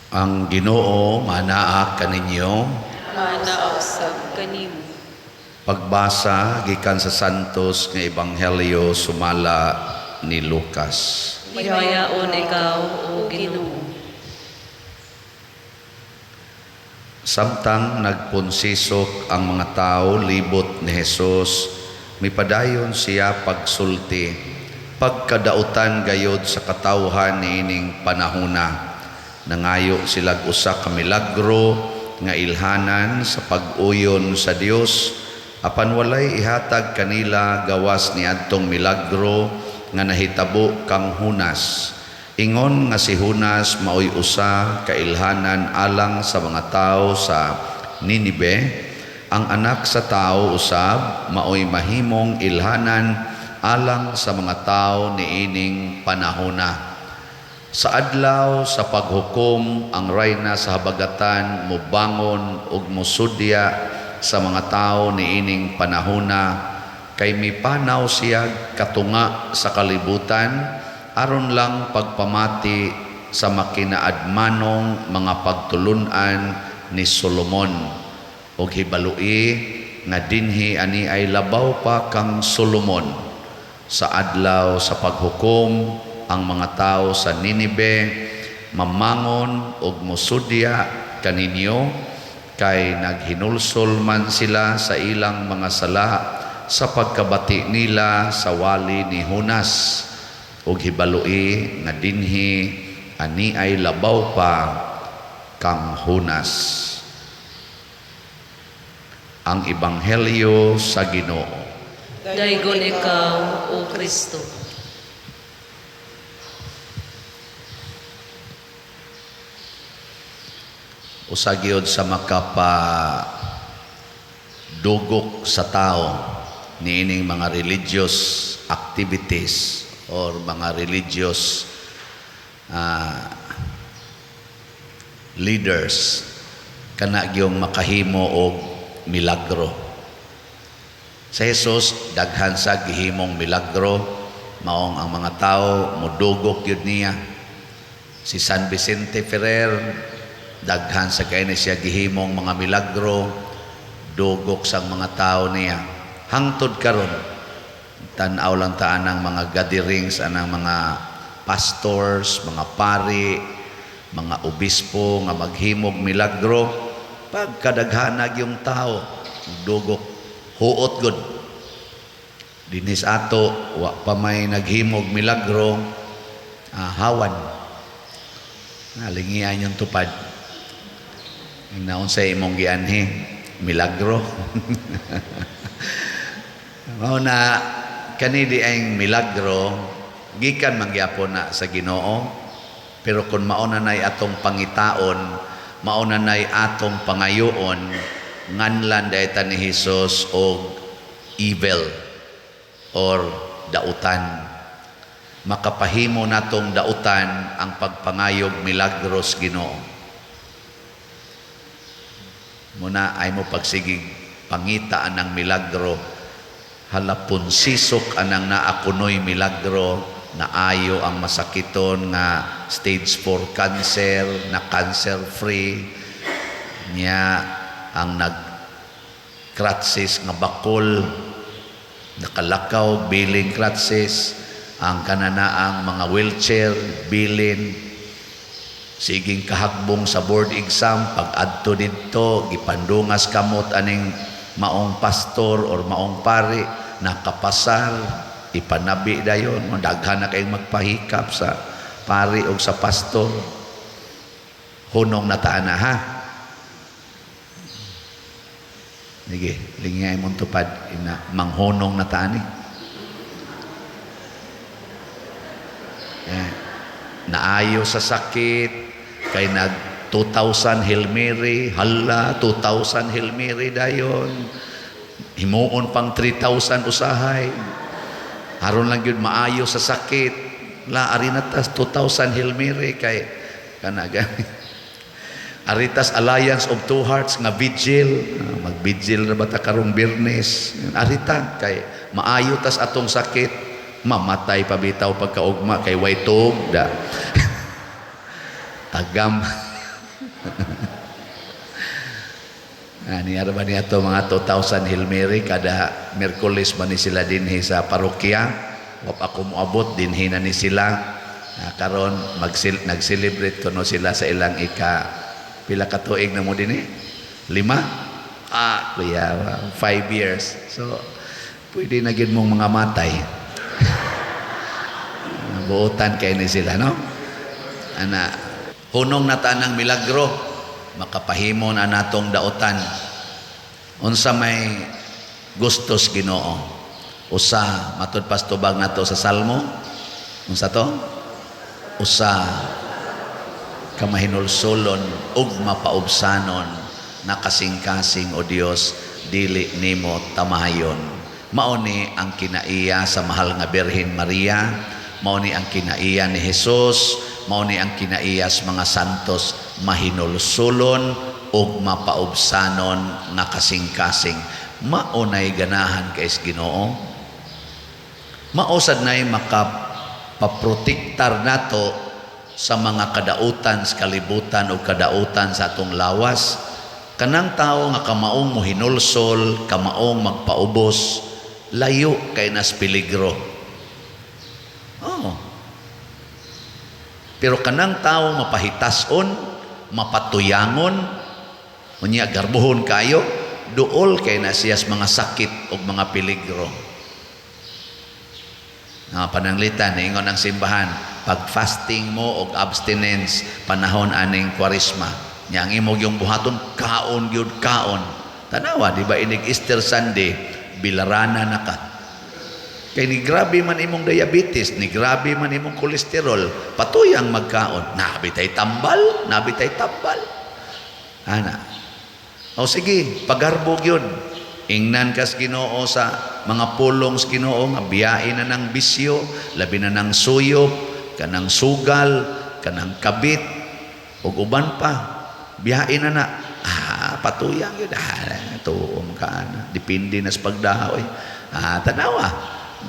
Ang Ginoo manaa kaninyo. Manaa usab kanimo. Pagbasa gikan sa Santos nga Ebanghelyo sumala ni Lucas. Himayaon ikaw, o Ginoo. Samtang nagpunsisok ang mga tao libot ni Jesus, mipadayon siya pagsulti, pagkadautan gayod sa katawhan niining panahona. Nangayo silag usa ka milagro nga ilhanan sa pag-uyon sa Dios, apan walay ihatag kanila gawas niadtong milagro nga nahitabo kang Junas. Ingon nga si Junas maoy usa ka ilhanan alang sa mga tawo sa Ninibe, ang Anak sa Tawo usab maoy mahimong ilhanan alang sa mga tawo niining panahona. Sa adlaw sa paghukom, ang rayna sa habagatan mobangon ug mosudya sa mga tawo niining panahona, kay mipanaw siya katunga sa kalibutan aron lang pagpamati sa makinaadmanong mga pagtulun-an ni Solomon. Ug hibaloi nga dinhi ani ay labaw pa kang Solomon. Sa adlaw sa paghukom, ang mga tawo sa Ninibe mamangon og mosudya kaninyo, kay naghinulsol man sila sa ilang mga sala sa pagkabati nila sa wali ni Junas. Ug hibaloi nga dinhi ani ay labaw pa kang Junas. Ang Ebanghelyo sa Ginoo. Daygon ikaw, O Kristo. Usa gyud sa makapadugok sa tao niining mga religious activities or mga religious leaders kana gyung makahimo og milagro. Sa Jesus daghan sa gihimong milagro, maong ang mga tao modugok gyud niya. Si San Vicente Ferrer daghan sa kay ni siya gihimong mga milagro, dugok sang mga tao niya. Hangtod karon tan-aw lang ta anang mga gatherings anang mga pastors, mga pari, mga obispo nga maghimog milagro, pagkadaghanag yung tao dugok, huot gud. Dinis ato wa pa may naghimog milagro, hawan. Nalingian yung tupad. Naon sa imong gianhi milagro. Mao na kani di ang milagro gikan man gyapon na sa Ginoo, pero kun mao na nay atong pangitaon, mao na nay atong pangayoon, nganlan dayta ni Hesus og evil or dautan. Makapahimo natong dautan ang pagpangayog milagros Ginoo. Muna ay mo pagsigig pangita anang milagro, halapon sisok anang naakunoy milagro, naayo ang masakiton nga stage 4 cancer, na cancer free niya, ang nag crutches nga bakol nakalakaw biling crutches, ang kananaang mga wheelchair bilin, siging kahagbong sa board exam pag adto didto gipandungas kamot aning maong pastor or maong pari, nakapasar, ipanabi dayon, daghan na kayong magpahikap sa pari o sa pastor. Hunong na taan na, ha? Sige, lingay mong tupad, ina, manghunong na taan eh. Naayo sa sakit, kay nag 2,000 Hail Mary, hala, 2,000 Hail Mary dayon. Himuon pang 3,000 usahay. Aron lang gyud maayo sa sakit. La, ari na tas 2,000 Hail Mary kay kana gani. Aritas Alliance of Two Hearts nga vigil, mag-vigil na ba ta karong Biyernes? Arita kay maayo tas atong sakit, mamatay pa bitaw pagkaugma kay way tuog da. Tagam. Ani ara ba niya to mga 2,000 Hail Mary kada Miyerkules ba ni sila dinhi sa parokya. Wa pa ako moabot, dinhi na ni sila. Karon nag-celebrate kuno sila sa ilang ika pila ka tuig na mo dinhi? 5? Kuya, 5 years. So pwede na gyud mong mga matay. Buotan kay ni sila, no? Ana, hunong na tanang milagro, makapahimo na natong daotan. Unsa may gustos Ginoo? Usa, matud pas tubag nato sa Salmo. Unsa to? Usa ka mahinulsolon ug mapaubsanon na kasing-kasing, o Dios, dili nimo tamahayon. Mao ni ang kinaiya sa mahal nga Birhen Maria, mao ni ang kinaiya ni Jesus, mao ni ang kinaiya sa mga santos, mahinulsolon ug mapaubsanon nga kasing-kasing. Mao nay ganahan kay Ginoo. Mao sad nay makapaprotektar nato sa mga kadautan sa kalibutan o kadautan sa atong lawas. Kanang tao nga kamaong mohinulsol, kamaong magpaubos, layo kay nas peligro. Oh. Pero kanang tao mapahitason, mapatuyangon, unya garbuhon kayo, duol kay na siya sa mga sakit o mga peligro. Nga pananglitan, niingon ang simbahan, pag fasting mo og abstinence panahon aning Kwaresma, nya ang imo yung buhaton kaon gyud kaon. Tanawa, di ba, inig Easter Sunday, bilarana na ka. Kay ni grabe man imong diabetes, ni grabe man imong kolesterol, patuyang magkaon. Nabi tay tambal, nabi tay tambal. Ana. O sige, pagarbo gyud. Ingnan kas Ginoo sa mga pulong sa Ginoo nga biyain na ng bisyo, labi na ng suyop, kanang sugal, kanang kabit, ug uban pa. Biyain na na. Patuyang yun. Tuom ka na. Depende na sa pagdahaw. Eh. Tanawa.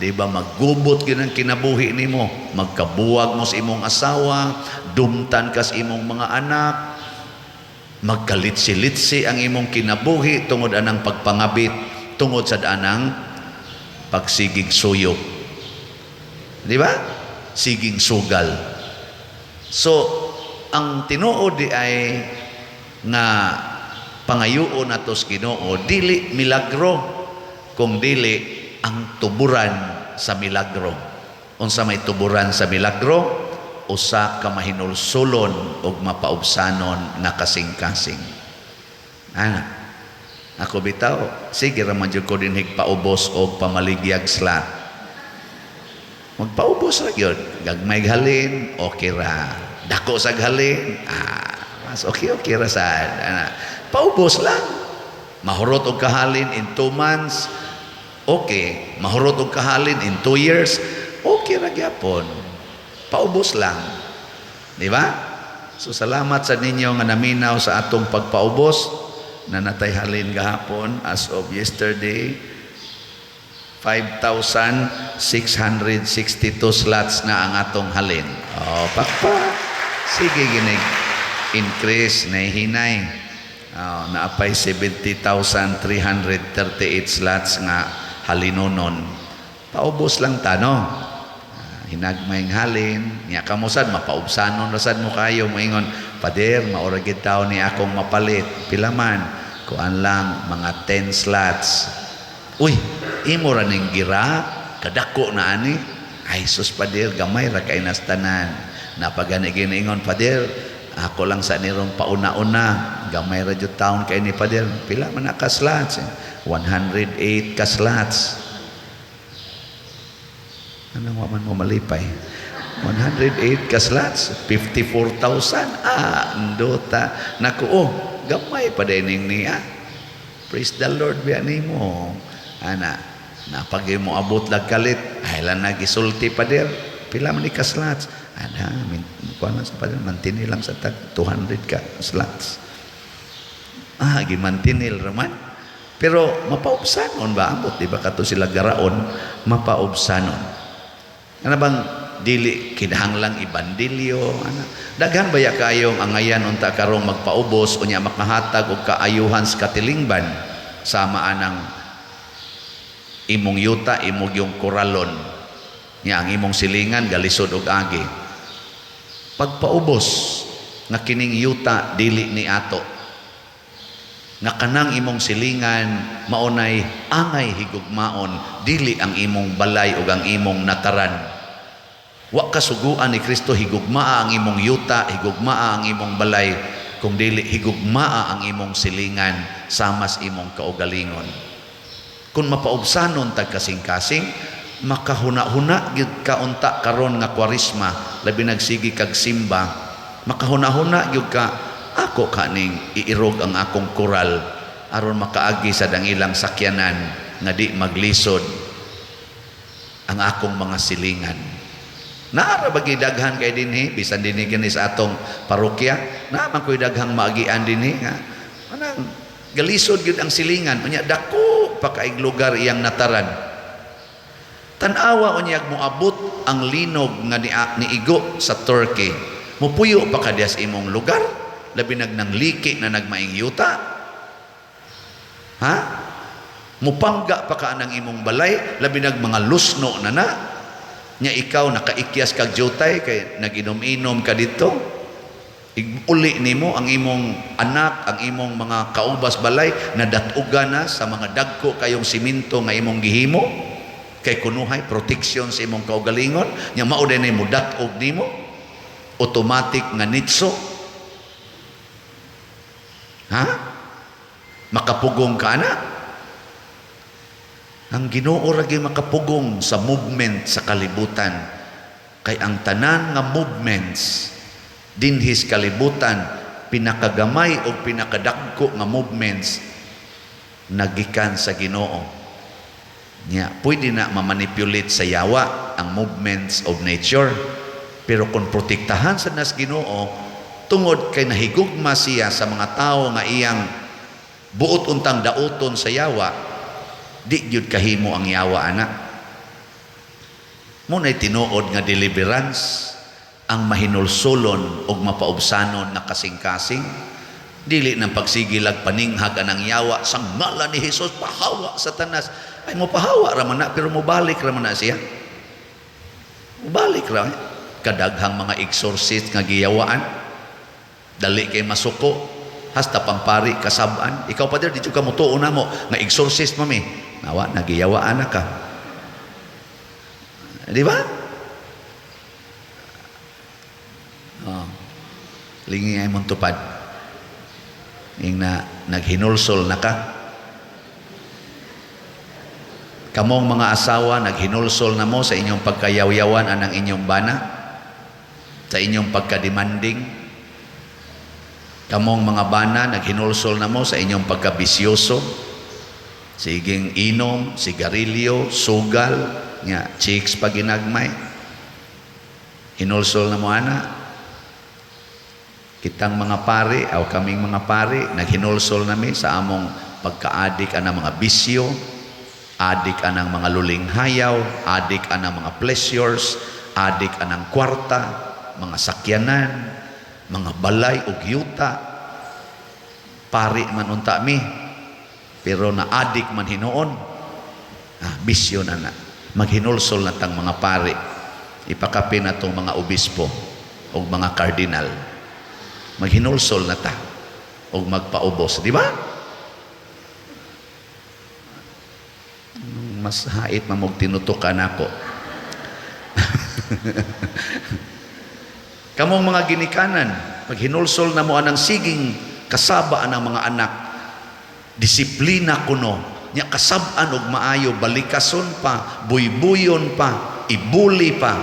Di ba maggubot gyud ang kinabuhi nimo, magkabuwag mo sa imong asawa, dumtan ka sa imong mga anak, magkalitsi-litsi ang imong kinabuhi tungod anang pagpangabit, tungod sa anang pagsigig suyop. Di ba? Siging sugal. So, ang tinuod di ay nga pangayuon nato sa Ginoo dili milagro kung dili ang tuburan sa milagro. Unsa may tuburan sa milagro? Usa ka mahinulsulon ug mapaubsanon nga kasing-kasing. Ako bitaw, sige ra man jud ko dinhig paubos og pamaligyag slot. Magpaubos ra gyud. Gagmay halin, okay ra. Dako sa halin, mas okay okay ra sad. Ana, paubos lang. Mahurot og kahalin in 2 months, okay. Mahurot og kahalin in 2 years, okay ra gyapon. Paubos lang. Di ba? So salamat sa ninyo nga naminaw sa atong pagpaubos na natay halin gahapon. As of yesterday, 5,662 slots na ang atong halin. Oh, pakpa. Sige ginig increase na hinay. Oh, naapay 70,338 slots nga halinonon. Paubos lang ta, no? Hinagmayng halin, nya kamo sad mapaubsanon ra sad mo kayo, moingon, "Pader, maura gid taw ni akong mapalit." "Pila man?" "Kuan lang, mga 10 slots." "Uy, imo ra ning gira, kadako na ani." "Ay sus, pader, gamay ra kay nas tanan." Napagani giniingon, "Pader, ako lang sa nirong pauna-una, gamay ra jud taon kay ni, pader." "Pila man na ka slots?" "108 ka slots." Ano wa man mo malipay? 108 ka slots, 54,000. Ndota. Naku, oh, gamay pa din niya. Praise the Lord biya nimo. Ana, napagay mo abot lag kalit. Ay lang nagisulti, "Pader. Pila man ni ka slots?" "Ana, min, kuan lang sa pader, mantinil lang sa tag 200 ka slots." Gimantinil raman. Pero mapaubsanon ba ambot, di ba kato sila garaon, mapaubsanon. Ano bang Dili kinahanglang ibandilyo ana. Daghan baya kayong angayan unta karong magpaubos, unya makahatag og kaayuhan sa katilingban, sama anang imong yuta, imong yung koralon nya, ang imong silingan galisod og agi. Pagpaubos nga kining yuta dili ni ato, nga kanang imong silingan maunay angay higugmaon, dili ang imong balay ug ang imong nataran. Wa kasuguan ni Kristo higugmaa ang imong yuta, higugmaa ang imong balay, kung dili higugmaa ang imong silingan samas imong kaugalingon. Kung mapaubsanon tag kasing-kasing, makahuna-huna gyud ka unta karon nga Kwaresma, labi nagsigi kag simba, makahuna-huna gyud ka, ako kaning iirog ang akong koral aron makaagi sa dangilang sakyanan nga di maglisod ang akong mga silingan. Naara bagi daghan kay dinhi, bisan dinhi kini sa atong parokya, naa man ko'y daghang maagian dinhi nga anang galisod gyud ang silingan, unya dako pa kaig lugar iyang nataran. Tan-awa unyag moabot ang linog nga niigo sa Turkey. Mupuyo pa ka diya sa imong lugar, labi nag nang liki na nagmaing yuta. Ha? Mupangga pa ka nang imong balay, labi nag mga lusno na na. Nya ikaw nakaikyas kag jutay kay naginom-inom ka dito. Uli nimo ang imong anak, ang imong mga kaubas balay nadatugan na sa mga dagko kayong simento nga imong gihimo kay kunuhay protection sa imong kaugalingon. Nya mao din mo dat-og nimo automatic nga nitso. Ha, makapugong ka na. Ang Ginoo ra gyud makapugong sa movement sa kalibutan, kay ang tanan nga movements dinhi sa kalibutan, pinakagamay o pinakadagko nga movements, nagikan sa Ginoo. Nya pwede na mamanipulate sa yawa ang movements of nature, pero kung protektahan sa nas Ginoo, tungod kay nahigugma siya sa mga tao nga iyang buot untang dauton sa yawa, di gyud kahimo ang yawa ana. Mo nay tinuod nga deliverance ang mahinulsulon ug mapaubsanon na kasing-kasing, dili nang pagsigilag paninghag anang yawa sa ngalan ni Hesus, pahawa Satanas. Ay, mo pahawa ra man na, pero mobalik ra man na siya, mobalik ra. Kadaghang mga exorcist nga giyawaan, dali kay masuko, hasta pangpari kasab-an. Ikaw pa, di ka mutuo na mo nga exorcist mami, nawa nagiyawaan na ka, di ba? Oh. Lingi ay mong tupad. Ing na naghinulsol na ka. Kamong mga asawa, naghinulsol na mo sa inyong pagkayawyawan anang inyong bana, sa inyong pagkademanding. Kamong mga bana, naghinulsol na mo sa inyong pagkabisyoso. Siging inom, sigarilyo, sugal, nga chicks pa ginagmay. Hinulsol na mo ana. Kitang mga pari, o kaming mga pari, naghinulsol nami sa among pagkaadik anang mga bisyo, adik anang mga lulinghayaw, adik anang mga pleasures, adik anang kwarta, mga sakyanan, mga balay ug yuta. Pari man unta mi, pero naadik man hinuon. Ah, bisyo na na. Maghinulsol na tang mga pari. Ipakapin na tong mga obispo o mga kardinal. Maghinulsol na ta o magpaubos, di ba? Mas hait mamog tinutukan ako. Kamong mga ginikanan, pag hinulsol na mo anang siging kasaba anang mga anak, disiplina kuno, nya kasab-an og maayo, balikason pa, buybuyon pa, ibuli pa,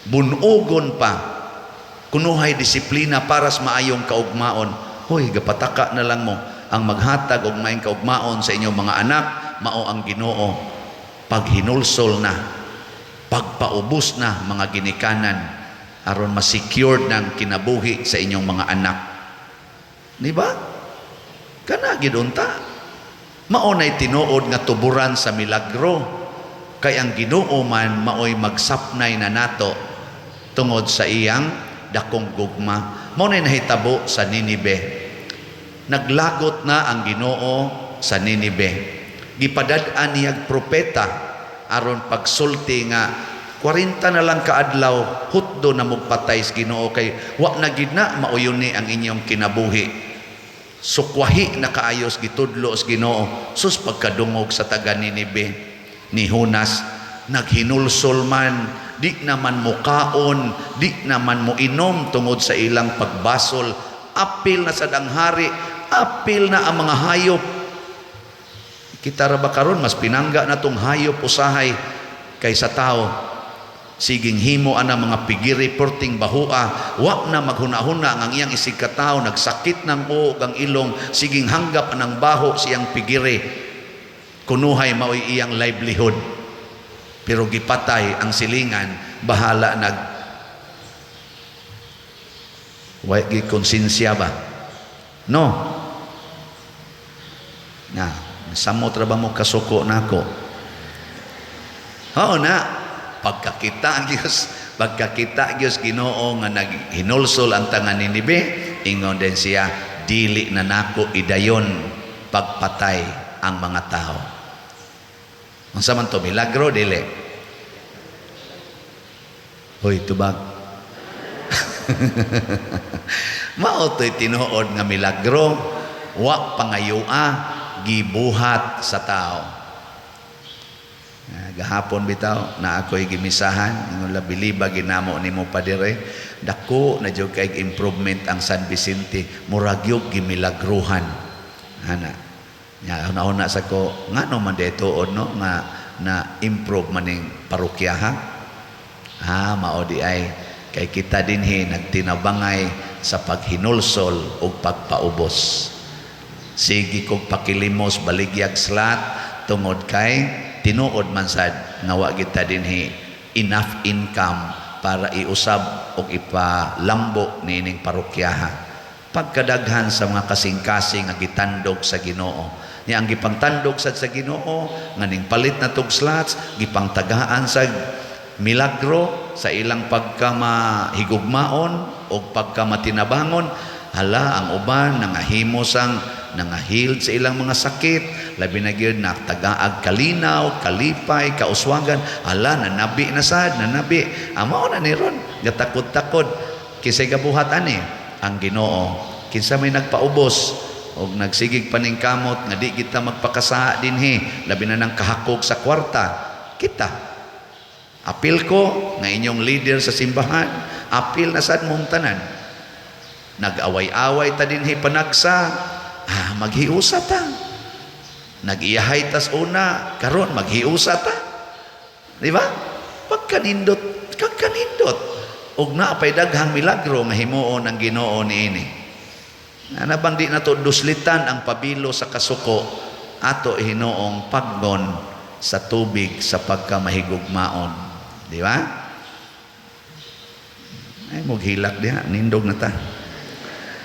bunugon pa, kunuhay disiplina para sa maayong kaugmaon. Hoy, gapataka na lang mo ang maghatag og maayong kaugmaon sa inyong mga anak, mao ang Ginoo. Pag hinulsol na, pagpaubos na mga ginikanan, aron ma-secured ng kinabuhi sa inyong mga anak. Di ba? Kana gid unta. Mao nay tinuod nga tuburan sa milagro. Kay ang Ginoo man maoy magsapnay na nato tungod sa iyang dakong gugma. Mao na nahitabo sa Ninibe. Naglagot na ang Ginoo sa Ninibe. Gipadad-an niyag propeta aron pagsulti nga 40 na lang kaadlaw, hutdo na mugpatay sa Ginoo kay wa na gid na mauyon ni ang inyong kinabuhi. Sukwahi na kaayos gitudlo sa Ginoo. Sus, pagkadungog sa taga Ninibe ni Jonas, naghinulsol man, di naman mukaon, di naman mo inom tungod sa ilang pagbasol. Apil na sad ang hari, apil na ang mga hayop. Kita ra ba karon, mas pinangga na tong hayop usahay kaysa tao. Siging himo ana mga pigiri, perting bahua, wa na maghuna-huna ang iyang isig katao, nagsakit ng uog ang ilong, siging hanggap anang baho siyang pigiri. Kunuhay maoy iyang livelihood. Pero gipatay ang silingan, bahala nag wa gi konsensya ba? No. Na, samot ra ba mo kasuko nako? Oo na, pagkakita Diyos Ginoo nga naghinulsol ang taga Ninibe, ingon din siya, "Dili na nako idayon pagpatay ang mga tao." Unsa man to, milagro dili? Hoy, tubag. Mao to'y tinuod nga milagro, wa pangayua, gibuhat sa tao. Ah, gahapon bitaw na ako'y gimisahan, ingon la biliba ginamo nimo padire, dako na jud kay improvement ang San Vicente, murag yug gimilagruhan ana. Nya una-una sa ko, ngano man di tuod no nga na improve maning parokya, ha? Ha, mao di ay kay kita dinhi nagtinabangay sa paghinulsol ug pagpaubos. Sige kog pakilimos, baligyag slot, tungod kay tinuod man sad nga wa kita dinhi enough income para iusab og ipalambo niining parokyaha. Pagkadaghan sa mga kasing-kasing nga gitandog sa Ginoo. Nya ang gipangtandog sad sa Ginoo nga ning palit na tog slots, gipangtagaan sa milagro sa ilang pagkamahigugmaon o pagkamatinabangon. Hala, ang uban nangahimo sang nangahiled sa ilang mga sakit, labi na gyud natagaag kalinaw, kalipay, kauswagan. Hala, nanabi na sad, nanabi. Amo na ni ron gatakod-takod, kinsay gabuhat ani? Ang Ginoo. Kinsa may nagpaubos og nagsigig paningkamot nga di kita magpakasaha dinhi, labi na ng kahakog sa kwarta? Kita. Apil ko nga inyong leader sa simbahan, apil na sad mong tanan. Nag-away-away ta dinhi panagsa, ah, maghiusa ta. Nag-iyahay tas una, karon maghiusa ta. Di ba? Pagkanindot, kagkanindot. Ug naa pay daghang milagro nga himuon ang Ginoo niini. Ana bang di nato duslitan ang pabilo sa kasuko, ato hinuong paggon sa tubig sa pagkamahigugmaon. Di ba? Ay, mughilak diha, nindog na ta.